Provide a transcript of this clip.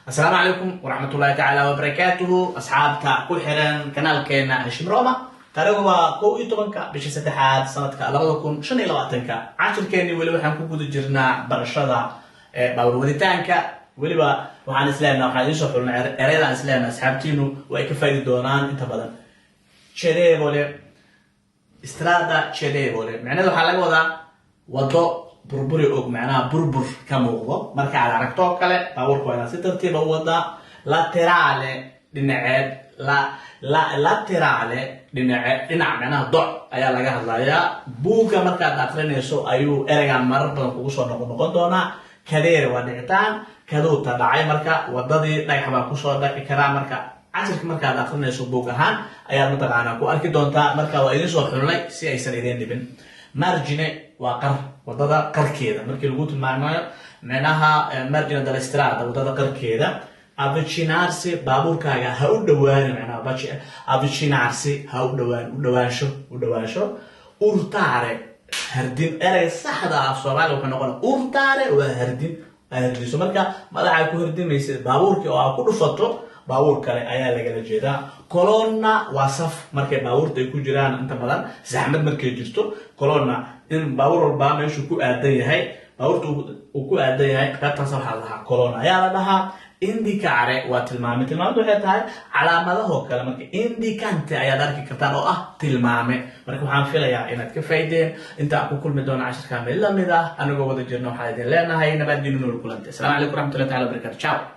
Asalaamu calaykum waraxmatullaahi tacaala wabarakaatuhu, asxaabta ku xiran kanaalkeena Hashim Roma. Taariikhdu waa 11-ka bisha saddexaad, sanadka 2025-ka. Cashirkeenii weli waxaan ku guda jirnaa barashada baabuur waditaanka. Weliba waxaan isleenaha, waxaan idiin soo xulnay ereyadaan isleenaha asxaabtiinu way ka faa'idi doonaan inta badan. Cedevole, strada cedevole, macnaheedu waxaa laga wadaa wado burburi og, macnaha burbur ka muuqdo. Marka aad aragto oo kale baabuurka, waa inaad si tartiiba u wadaa. Laterale, dhinaceed. La laterale, dhinace, dhinac, macnaha doc ayaa laga hadlayaa. Buugga markaad akrinayso ayuu ereygan marar badan kugu soo noqon noqon doonaa. Cadere waa dhicitaan, caduta dhacay. Marka wadadii dhagax baa kusoo dhaci karaa. Marka cashirka markaad akrinayso buug ahaan ayaad mataqaanaa ku arki doontaa. Marka waa idiin soo xulnay si aysan idiin dhibin. Margine waa qar, wadada qarkeeda markii lagu tilmaamayo, micnaha margine della strada, wadada qarkeeda. Avvicinarsi, baabuurkaaga ha u dhawaan, macnaha avvicinarsi, ha u dhawaan, u dhawaansho, u dhawaansho. Urtare, hardin. Erey saxda ah Soomaaliya wuxuu noqonaya urtare, waa hardin, aad hardiso. Marka madaxa ku hardimaysa baabuurkii oo aad ku dhufato baabuur kale ayaa lagala jeedaa. Colonna waa saf, markay baabuurta ay ku jiraan inta badan saxmad markay jirto. Colonna in baabuur walbaa meeshuu ku aadan yahay, baabuurta uu ku aadan yahay, qaybtaas waxaa la dhahaa colonna ayaa la dhahaa. Indicare waa tilmaame. Tilmaamadu waxay tahay calaamadahoo kale. Marka indicante ayaad arki kartaan oo ah tilmaame. Marka waxaan filayaa inaad ka faa'iideen. Inta aan ku kulmi doono cashirka mid lamid ah, anigoo wada jirna, waxaan idin leenahay nabadgelyo, nool kulante. Asalaamu calaykum waraxmatullahi taala wabarakatu. Ciao.